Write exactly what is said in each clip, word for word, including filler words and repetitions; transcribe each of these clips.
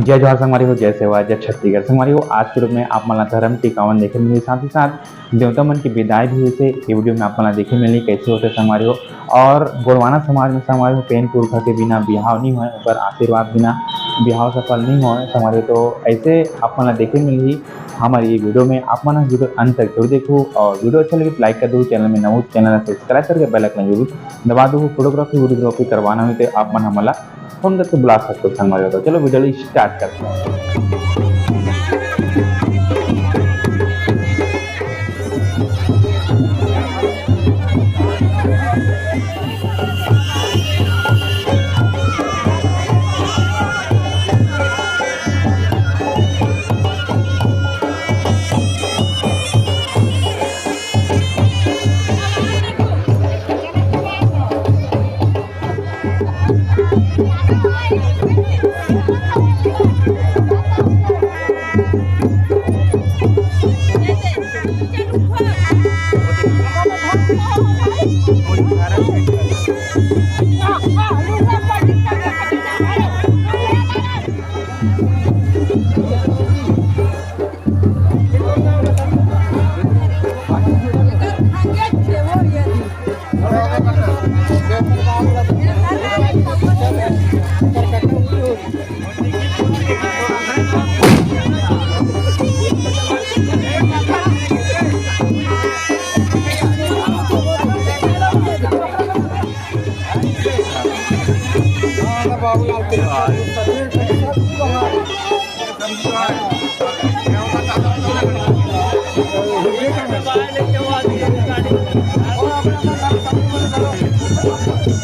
जय जोहार संगवारी हो, जय सेवा, जय छत्तीसगढ़। संगवारी हो, आज के रूप में आप मन ला धर्म टिकावन देखे मिलही, साथ ही साथ देवता मन के बिदाई भी होइसे। ये वीडियो में आप मन ला देखे मिलही कैसे होथे संगवारी हो। और गोंडवाना समाज में संगवारी हो, पेन पुरखा के बिना बिहाव नहीं होय, ओकर आशीर्वाद बिना बिहाव सफल नहीं होय संगवारी हो। तो ऐसे आप मन ला देखे मिलही हमर ये वीडियो में। आप मन वीडियो अंत तक जरूर देखो और वीडियो अच्छा लगे तो लाइक कर दो, चैनल में नवा हो तो चैनल ला सब्सक्राइब करके बेल आइकन जरूर दबा दो। फोटोग्राफी वीडियोग्राफी करवाना हो तो आप मन हमन ला फोन करके बुला सकते हो संगवारी हो। तो चलो वीडियो ला स्टार्ट करते हैं।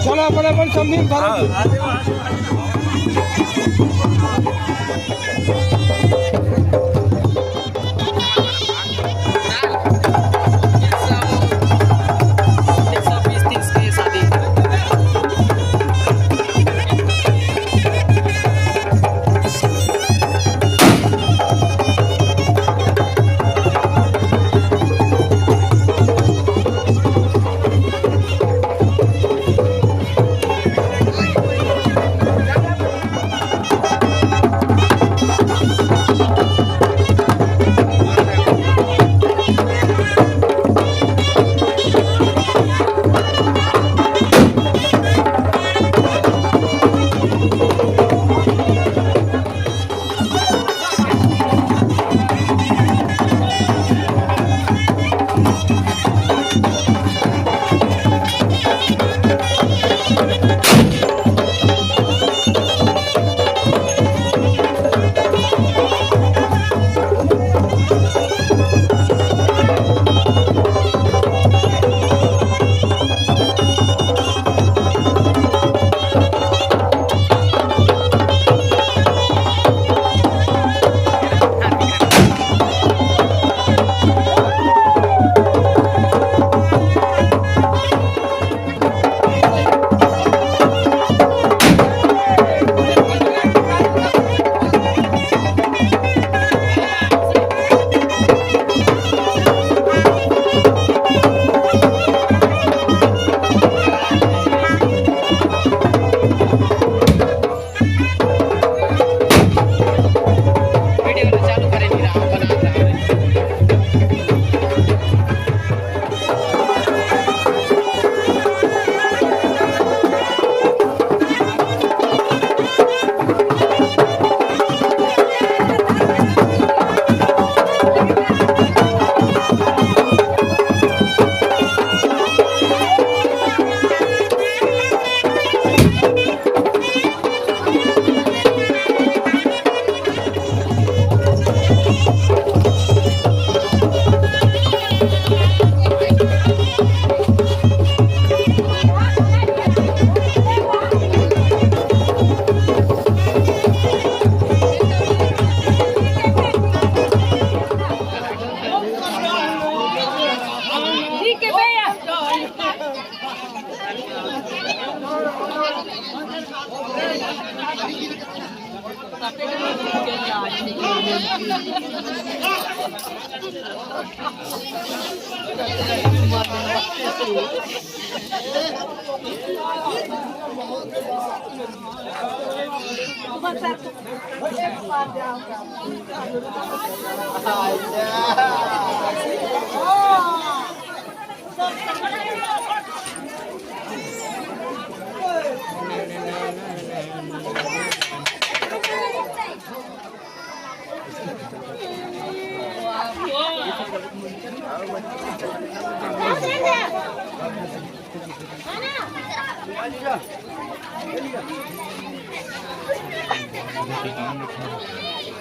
चलो, अपन अपन समधी धरो।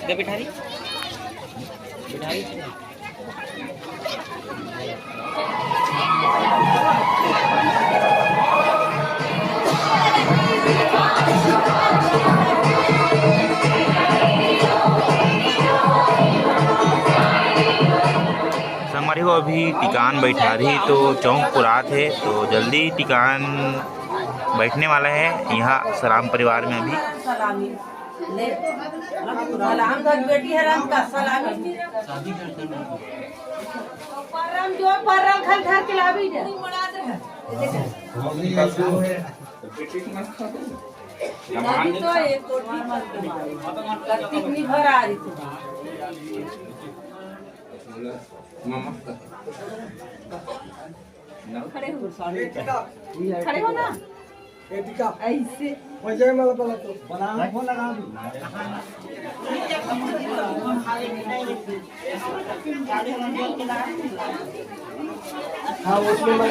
इधर बिठा रही, बिठा रही। संगवारी हो, अभी टिकान बैठारही तो चौक पुरात हे, तो जल्दी टिकान बैठने वाला है यहाँ सलाम परिवार में अभी। सलामी। ले, सलाम धर बेटी है राम का सलामी। परम जो परम खल धर के लावी जा। अभी तो एक कोठी मत करती नहीं भर आ रही थी। खड़े हो। खड़े हो ना। ऐसे। हाँ, उसमें मैं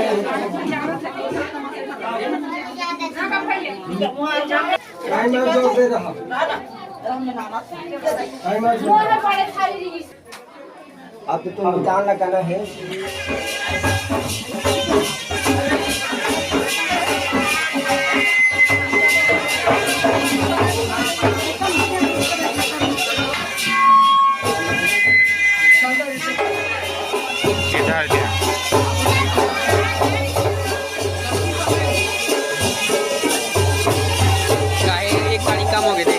टाइमर जोर दे रहा। टाइमर जोर। अब तो भुगतान लगाना है। किधर गया? काहे एक गाड़ी कम हो गए थे।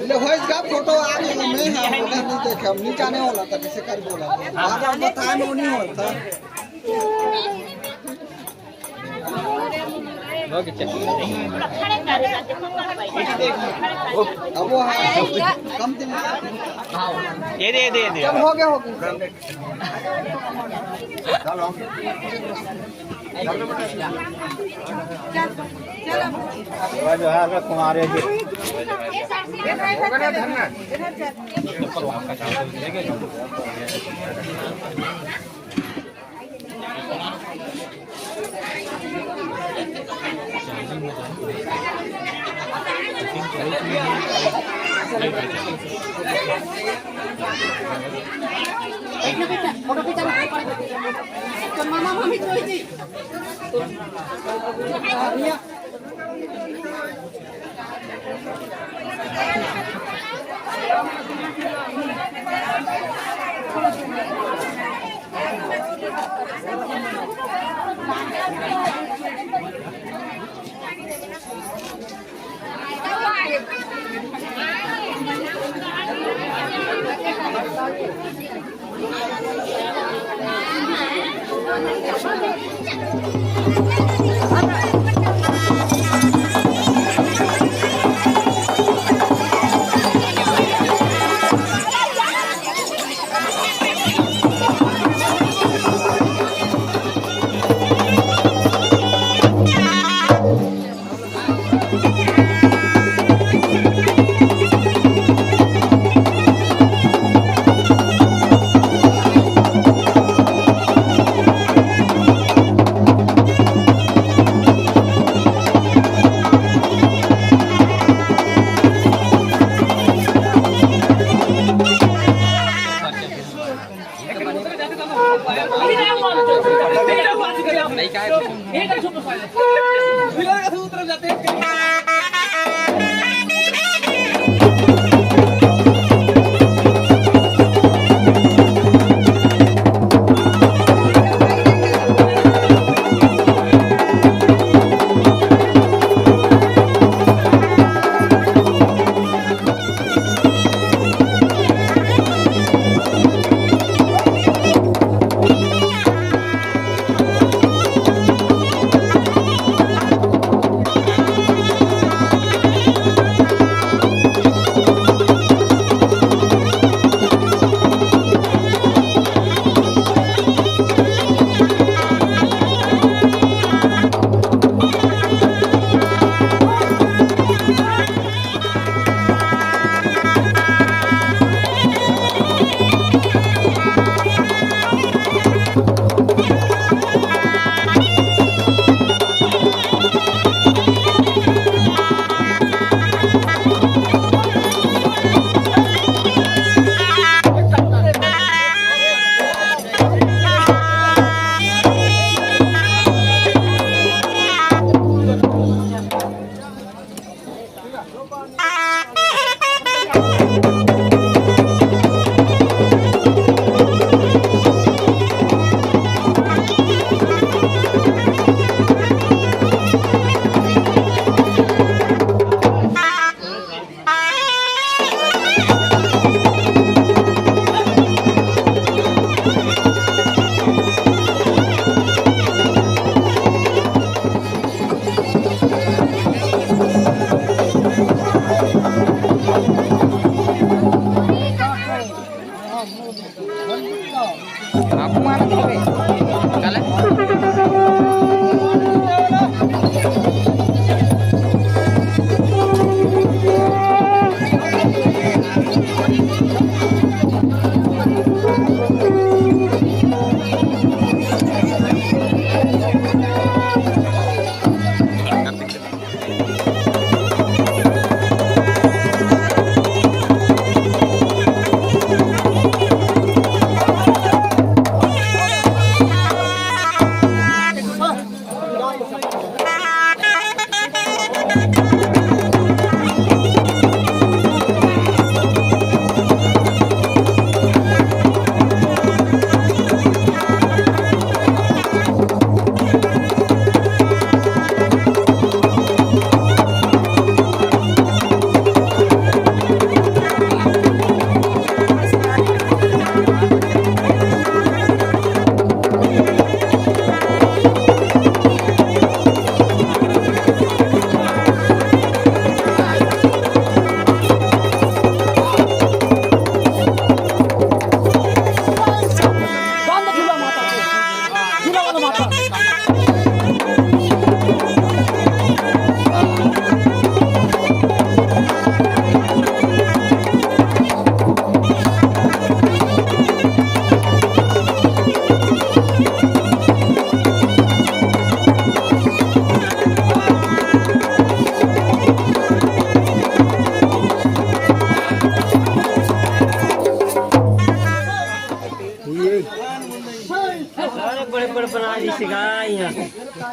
ले होइस का फोटो आ गया, मैं हाँ बोला नहीं देखे, हम नहीं जाने वाला था, किसे कर बोला। आप बताए में नहीं होता। अब वो हाँ, कम दिन। ये दे, दे, दे। जब हो गया, हो गया। जो है, अगर तुम्हारे जो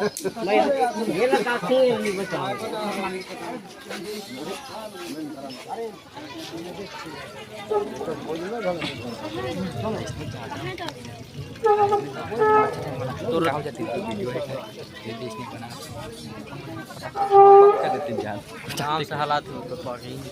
मैं ये लगा के नहीं बचाऊंगा। आराम से हालात हो तो पढ़ेंगे।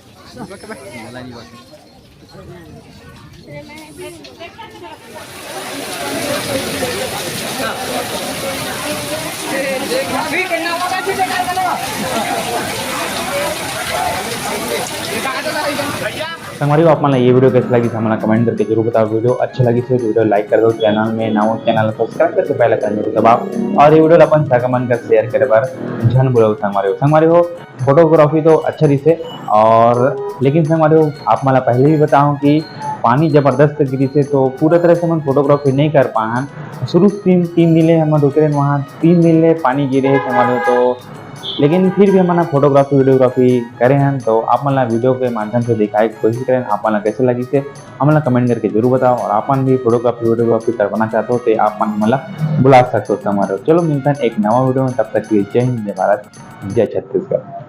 संगवारी हो, आप मन ला ये वीडियो कैसे लगिस, हमन ला comment करके जरूर बताओ। वीडियो अच्छा लगिस हे तो वीडियो like कर दो, channel में नवा हो channel subscribe करके bell icon जरूर दबाओ, और ये वीडियो ला अपन सगा मन कर share करे बर झन भूलो। संगवारी हो, संगवारी हो, photography तो अच्छा दिसे, और लेकिन संगवारी हो, आप मन ला पहले भी बताओ कि पानी जबरदस्त गिरिस हे, तो पूरा तरह से हमन photography नहीं कर पाए हन। शुरू से तीन, तीन दिन ले हमन रुके रहेन वहाँ, तीन दिन ले पानी गिरे हे संगवारी हो, तो लेकिन फिर भी हमन ह photography, videography करे हन, तो आप मन ला वीडियो के माध्यम से दिखाए के कोशिश करेन। आप मन ला कैसे लगिस हे, हमन ला comment करके जरूर बताओ, और आप मन भी photography, videography करवाना चाहते हो, तो आप मन हमन ला बुला सकते हो संगवारी हो। चलो, मिलते हैं एक नवा वीडियो में, तब तक के लिए जय हिंद, जय भारत, जय छत्तीसगढ़।